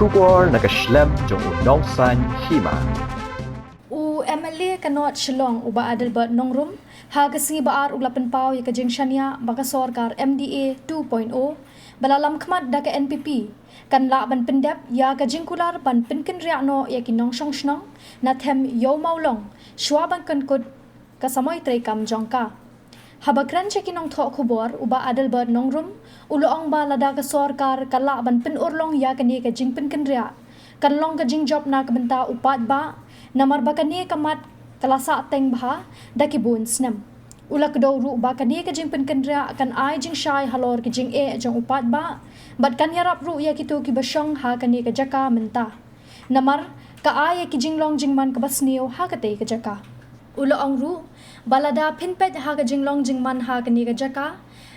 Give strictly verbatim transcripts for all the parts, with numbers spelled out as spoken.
Khubor na ka shlem jong u Nongsaiñ Hima. U M L A ka North Shillong, u Bah Adelbert Nongrum, ha ka sngi Ba-ar u la pynpaw ïa ka jingshaniah ba ka sorkar M D A two point oh ba la lamkhmat da ka N P P kan lah ban pyndep ïa ka jingkular ban pynkynriah noh ïa ki nongshong shnong na Them Ïew Mawlong shuwa ban kynthup ka samoi treikam jong ka. Haba kren sha ki nongthoh khubor, u Bah Adelbert Nongrum u la ong ba lada ka sorkar ka lah ban pynurlong ïa kane ka jingpynkynriah, kan long ka jingjop na ka bynta u paidbah, namar ba kane ka mat ka la sah teng bha da ki bun snem. U la kdew ruh ba kane ka jingpynkynriah kan ai jingshai halor ki jingeh jong u paidbah bad kan ïarap ruh ïa kito kiba shong ha kane ka jaka mynta, namar ka ai ïa ki jinglong jingman kaba sniew ha katei ka jaka. U la ong ruh ba lada phin peit ha ka jinglong jingman ha kane ka jaka,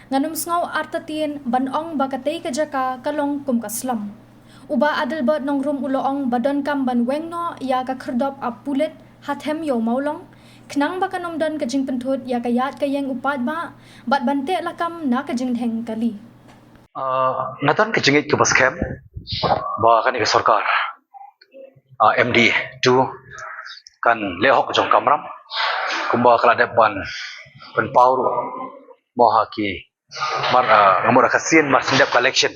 ngan ym sngew artatien ban ong ba katei ka jaka ka long kum ka slum. U Bah Adelbert Nongrum u la ong ba donkam ban weng noh ïa ka khyrdop ap pulit ha Them Ïew Mawlong, khnang ba kan ym don ka jingpynthut ïa ka ïaid ka ïeng u paidbah bad ban teh lakam na ka jingdheng kali. Ah, nga don ka jingngeit kaba skhem ba kane ka sorkar, ah, M D A two kan leh hok jong kamram, kumba ka la dep ban pynpaw ruh mo ha ki mar, ah, nga mut ha ka sien mar shen dep ka election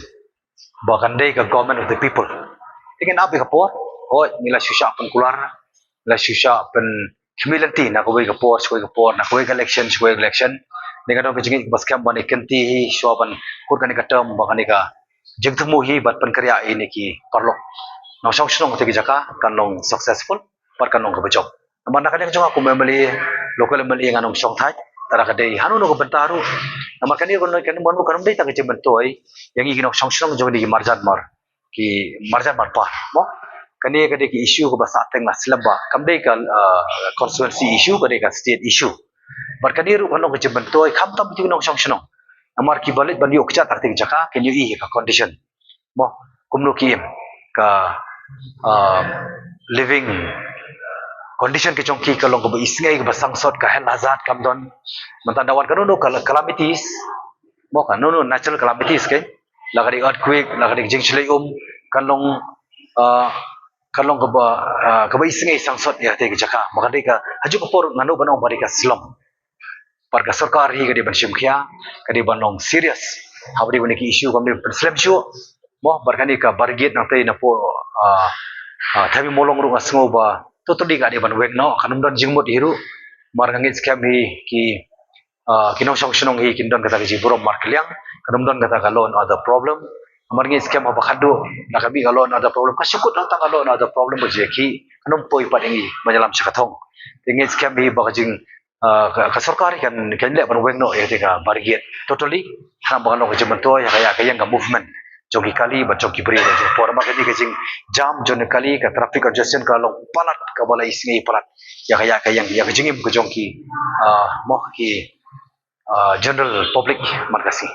ba kan dei ka government of the people. Te ngin ap ïa ka por, hooid, ngi la shu shah pynkular, la shu shah pynkhmih lynti na kawei ka por sha kawei ka por, na kawei ka election sha kawei ka election. Te nga don ka jingngeit kaba skhem ba ïa kane ka term hi, shuwa ban kut kane ka term, ba kane ka jingthmu hi ban pynkynriah ïa kine ki paralok nongshong shnong ha katei ka jaka kan long successful bad kan long kaba jop. Namar na ka liang jong nga kum M L A, local M L A, ngan ym shong thait tang da ka dei hano hano ka bynta ruh. Namar kane ruh kan, kan, kan ym dei tang ka jingmyntoi ïa ngi ki nongshong shnong jong kine ki marjan mar, ki marjan marpa mo. Kane ka dei ka issue kaba sah teng, la slem bha, kam dei ka, ah, constituency issue, ka dei ka state issue. Bad kane ruh kan long ka jingmyntoi khamtam ïa ki nongshong shnong. Namar kiba leit ban ïoh kjat ha katei ka jaka kin ïohi ïa ka condition mo, kumno ki im, ka, ah, living condition ka jong ki ka long kaba isynei, kaba sangsot, ka health hazard kam don. Mynta da wan kano kano ka calamities mo, kano kano natural calamities, ka, la ka dei earthquake, la ka dei ka jingshlei um, kan long, ah, kan long kaba, ah, kaba isynei sangsot ïa katei ka jaka. Ba ka dei ka, ha kajuh ka por ngan ym ban ong ba dei ka slum. Bad ka sorkar hi ka dei ban shim khia, ka dei ban long serious. Haba dei ban dei ki issue kam dei pynslem shuh mo, bad kane ka bargate nangtei napoh, ah, ah, Them Ïew Mawlong ruh nga sngew ba totally ka dei ban weng noh, kan ym don jingmut hi ruh. Namar nga ngeit skhem hi ki, ah, ki nongshong shnong hi kin don kata ka jingburom markylliang, kan ym don kata ka law and order problem. Namar nga ngeit skhem haba khatduh la ka mih ka law and order problem, ka shu kut tang ka law and order problem ba jia ki, kan ym poi pat ïa ngi ban ïalam sha ka thong. Te nga ngeit skhem hi ba ka jing, ah, ka, ka sorkar kan, kan leh ban weng noh ïa katei ka bargate totally. Khnang ba kan long ka jingmyntoi ïa ka, ïa ka ïeng ka movement jong ki kali bad jong ki briew ha kajuh ka por. Namar kane ka jingjam jong ki kali, ka traffic congestion ka long palat, kaba la isynei palat ïa ka, ïa ka ïeng, ïa ka jingim ka jong ki, ah, mo, ki, ah, general public man ka sngi.